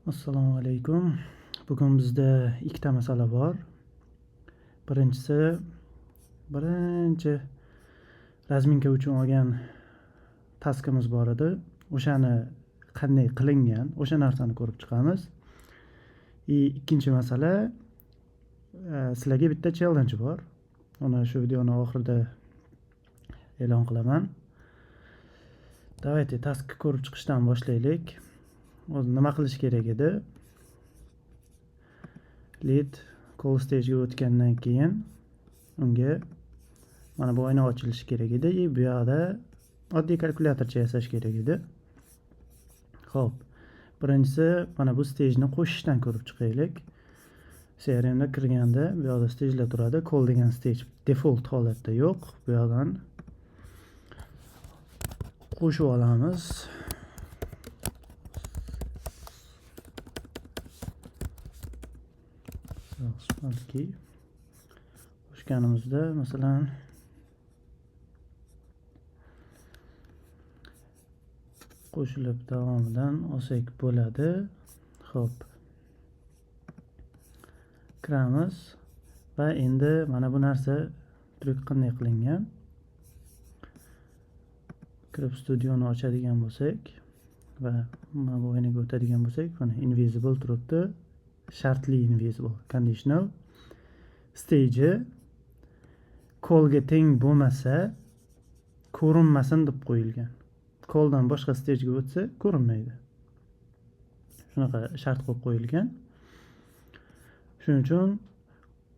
Assalomu alaykum. Bugun bizda ikkita masala bor. Birinchisi, birinchi разминка uchun olgan taskimiz bor edi. O'shani qanday qilingan, o'sha narsani ko'rib chiqamiz. И ikkinchi masala, sizlarga bitta challenge bor. Uni shu videoni oxirida e'lon qilaman. Давайте taskni ko'rib chiqishdan boshlaylik. O'zi nima qilish kerak edi? Lead call stage'ga o'tgandan keyin unga mana bu oyna ochilishi kerak edi и bu yoqda oddiy kalkulyatorcha yasash kerak edi. Xo'p, birinchisi mana bu stage'ni qo'shishdan ko'rib chiqaylik. CRMda kirganda bu yoqda stage'lar turadi. Call degan stage default holatda yo'q. Bu yoqdan qo'shib olamiz. Balki qo'shganimizda masalan qo'shilib davomidan olsak bo'ladi. Xo'p. Kiramiz va endi mana bu narsa tryuk qanday qilingan? Kirib studioni ochadigan bo'lsak va mana bu oynaga o'tadigan bo'lsak, mana invisible turibdi. Shartli invisible, conditional stage callga teng bo'lmasa ko'rinmasin deb qo'yilgan. Calldan boshqa stagega o'tsa ko'rinmaydi. Shunaqa shart qo'yib qo'yilgan. Shuning uchun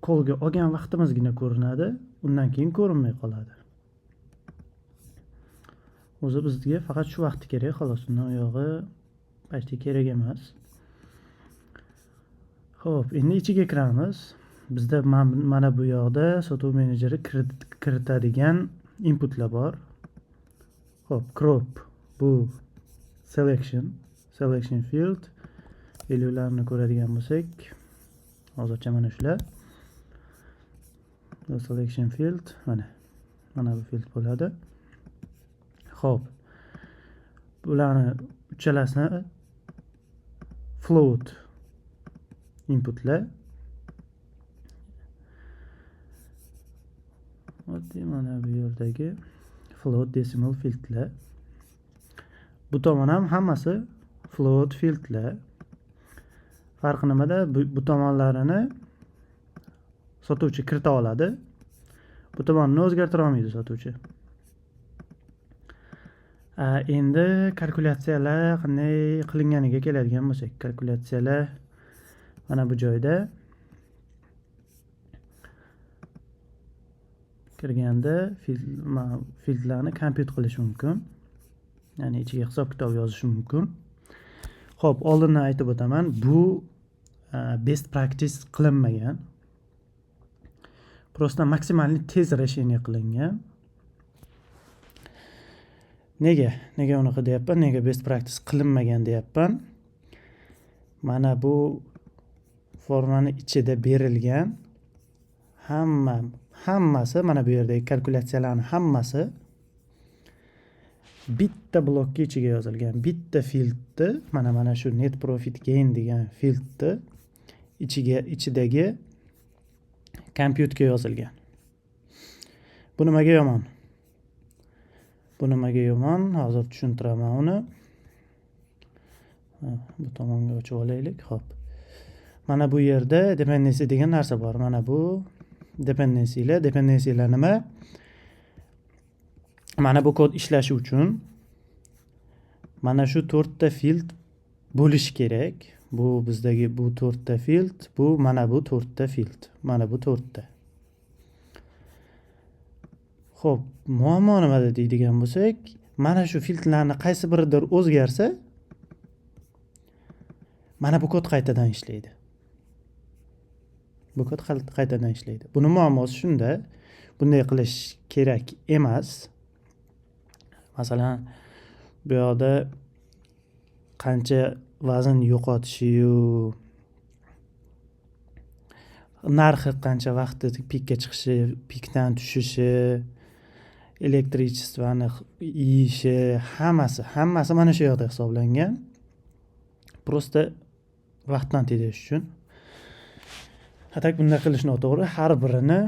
callga olgan vaqtimizgina ko'rinadi, undan keyin ko'rinmay qoladi. O'zi bizga faqat shu vaqti kerak, xolos, undan u yog'i почти kerak emas. Xo'p, endi ichiga kiramiz. Bizda mana bu yoqda sotuv menejeri kiritadigan inputlar bor. Xo'p, crop bu selection field. Value'larni ko'radigan bo'lsak, hozircha mana shular. Bu selection field mana bu field bo'ladi. Xo'p, bularni uchalasini float inputlar. Oddiy mana bu yerdagi float decimal fieldlar. Bu tomon ham hammasi float fieldlar. Farqi nimada? Bu tomonlarini sotuvchi kirita oladi. Bu tomonni o'zgartira olmaydi sotuvchi. Endi kalkulyatsiyalar qanday qilinganiga keladigan bo'lsak, kalkulyatsiyalar mana bu joyda kirganda fieldlarni compute qilish mumkin. Ya'ni ichiga hisob-kitob yozish mumkin. Xo'p, oldindan aytib o'taman, bu best practice qilinmagan. Просто maksimalni tez решение qilingan. Nega? Nega unaqa deyapman? Nega best practice qilinmagan deyapman? Mana bu formani ichida berilgan hammasi mana bu yerdagi kalkulyatsiyalarning hammasi bitta blokka ichiga yozilgan. Bitta fieldni, mana shu net profit gain degan fieldni ichidagi compute ga yozilgan. Bu nimaga yomon? Bu nimaga yomon? Hozir tushuntiraman uni. Bu tomonga ochib olaylik. Xo'p. Mana bu yerda dependency degan narsa bor. Mana bu dependencylar, dependencylar nima? Mana bu kod ishlashi uchun mana shu to'rtta field bo'lishi kerak. Bu bizdagi bu to'rtta field, bu mana bu to'rtta field, mana bu to'rtta. Xo'p, muammo nimada deydigan bo'lsak, mana shu fieldlarni qaysi biridir o'zgarsa, mana bu kod qaytadan ishlaydi. Bu kod qaytadan ishlaydi. Buni muammosi shunda, bunday qilish kerak emas. Masalan, bu yoqda qancha vazn yo'qotishi-yu, narxi qancha vaqtda pikka chiqishi, pikdan tushishi, elektrichествoni yeyishi, hammasi mana shu yoqda hisoblangan. Просто Vaqtdan tejash uchun. A так bunday qilish noto'g'ri. Har birini,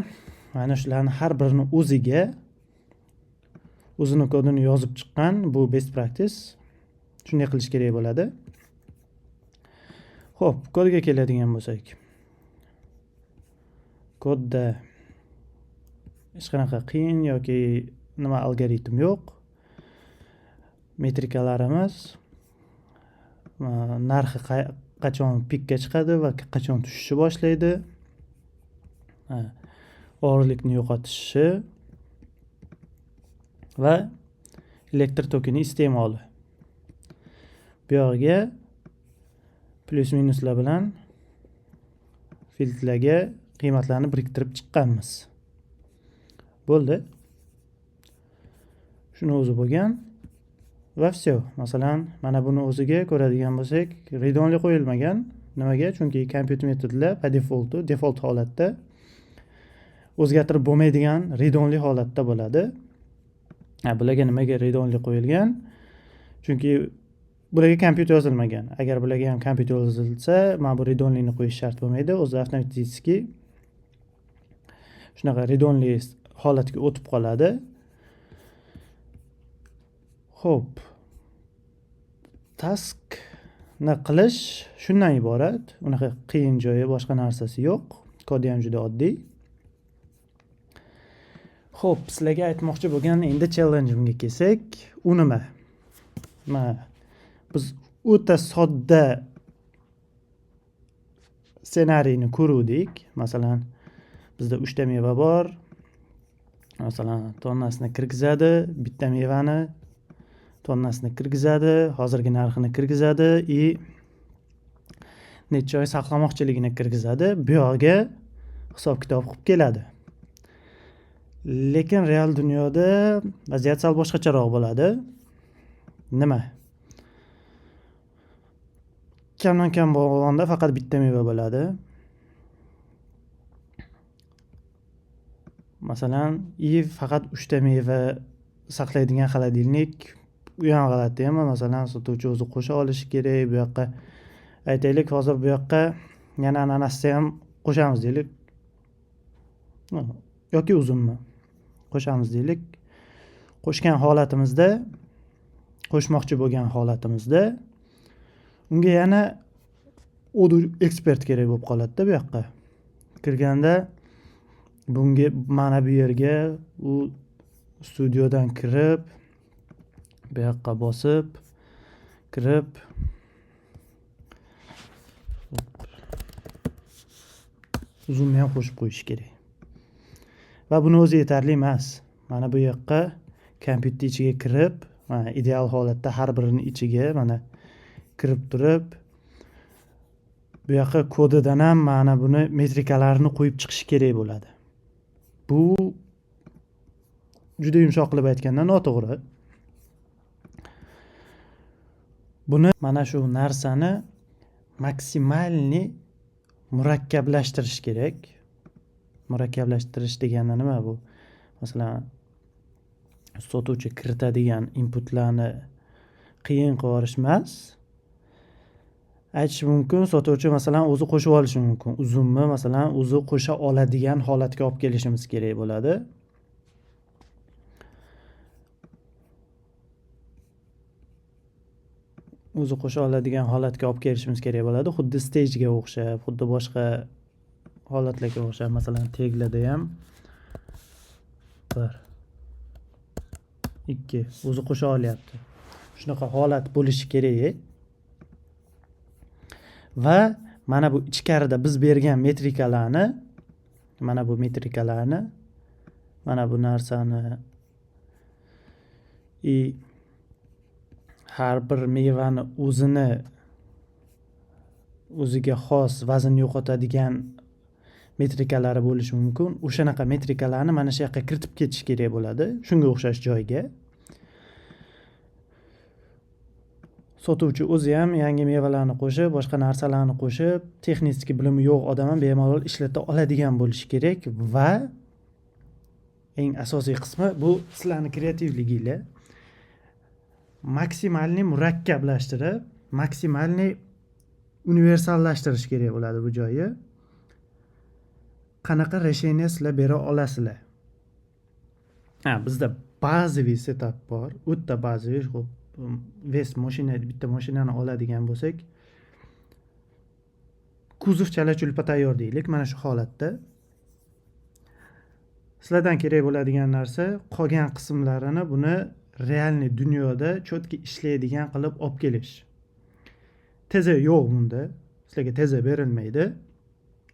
mana shularni har birini o'ziga o'zini kodini yozib chiqqan, bu best practice. Shunday qilish kerak bo'ladi. Xo'p, kodga keladigan bo'lsak. Kodda hech qanaqa qiyin yoki nima algoritm yo'q. Metrikalarimiz narxi qachon pikka chiqadi va qachon tushishni boshlaydi. Og'irlikni yo'qotishi va elektr tokini iste'moli. Bu yog'iga plyus minuslar bilan filtrlarga qiymatlarni biriktirib chiqqanmiz. Bo'ldi. Shuni o'zi bo'lgan va всё. Masalan, mana buni o'ziga ko'radigan bo'lsak, read only qo'yilmagan. Nimaga? Chunki compute metodlar по дефолту, default holatda o'zgartirib bo'lmaydigan read only holatda bo'ladi. Bularga nimaga read only qo'yilgan? Chunki bularga compute yozilmagan. Agar bularga ham compute yozilsa, mana bu read onlyni qo'yish shart bo'lmaydi. O'zi avtomatik shunaqa read only holatga o'tib qoladi. Xo'p. Taskni qilish shundan iborat. Unaqa qiyin joyi, boshqa narsasi yo'q. Kodi ham juda oddiy. Xo'p, sizlarga aytmoqchi bo'lgan endi challenge'imga kelsak, u nima? Mana biz o'ta sodda ssenariyni ko'ruvdik. Masalan, bizda 3 ta meva bor. Masalan, tonnasini kirgizadi, bitta mevani tonnasini kirgizadi, hozirgi narxini kirgizadi и necha oy saqlamoqchiligini kirgizadi. Bu yog'iga hisob-kitob qilib keladi. Lekin real dunyoda vaziyat sal boshqacharoq bo'ladi. Nima? Kamdan kam bog'bonda faqat bitta meva bo'ladi. Masalan, и faqat 3 ta meva saqlaydigan холодильник, u ham g'alati ham. Masalan, sotuvchi o'zi qo'sha olishi kerak bu yoqqa. Aytaylik, hozir bu yoqqa yana ananasni ham qo'shamiz deylik. Yoki uzumni qo'shamiz deylik. Qo'shgan holatimizda, qo'shmoqchi bo'lgan holatimizda unga yana Odoo ekspert kerak bo'lib qoladi-da bu yoqqa. Kirganda bunga mana bu yerga u studiodan kirib, bu yoqqa bosib, kirib uzumni ham qo'shib qo'yish kerak. Va buni o'zi yetarli emas. Mana bu yoqqa kompyuter ichiga kirib, mana ideal holatda har birini ichiga mana kirib turib, bu yoqqa kodidan ham mana buni metrikalarini qo'yib chiqish kerak bo'ladi. Bu juda yumshoq qilib aytganda noto'g'ri. Buni mana shu narsani maksimalni murakkablashtirish kerak. Murakkablashtirish degani nima bu? Masalan, sotuvchi kiritadigan inputlarni qiyin qilib yuborish emas. Aytish mumkin, sotuvchi masalan o'zi qo'shib olishi mumkin. Uzumni masalan o'zi qo'sha oladigan holatga olib kelishimiz kerak bo'ladi. O'zi qo'sha oladigan holatga olib kelishimiz kerak bo'ladi. Xuddi stagega o'xshab, xuddi boshqa holatlarga o'xshab, masalan, teglada ham 1 2 o'zi qo'sha olyapti. Shunaqa holat bo'lishi kerak. Va mana bu ichkarida biz bergan metrikalarni, mana bu metrikalarni, mana bu narsani i har bir mevani o'zini o'ziga xos vazn yo'qotadigan metrikalari bo'lishi mumkin. O'shanaqa metrikalarni mana shu yoqqa kiritib ketish kerak bo'ladi, shunga o'xshash joyga. Sotuvchi o'zi ham yangi mevalarni qo'shib, boshqa narsalarni qo'shib, texnik bilimi yo'q odam ham bemalol ishlata oladigan bo'lishi kerak. Va eng asosiy qismi bu sizlarning kreativliginglar. Maksimalni murakkablashtirib, maksimalni Universallashtirish kerak bo'ladi bu joyi. Qanaqa решение sizlar bera olasizlar? Ha, bizda bazaviy setup bor, o'ta bazaviy. Ho'p, весь mashina, bitta mashinani oladigan bo'lsak, kuzov chala chulpa tayyor deylik. Mana shu holatda sizlardan kerak bo'ladigan narsa qolgan qismlarini buni реальный dunyoda четкий ishlaydigan qilib olib kelish. ТЗ yo'q bunda, sizlarga ТЗ berilmaydi.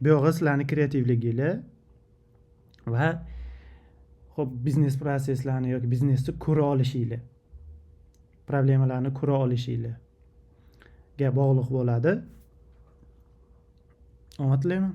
Bu yog'i sizlarni kreativliginglar va, ho'p, biznes protsesslarni yoki biznesni ko'ra olishinglar, problemalarni ko'ra olishinglarga bog'liq bo'ladi. Omad tilayman.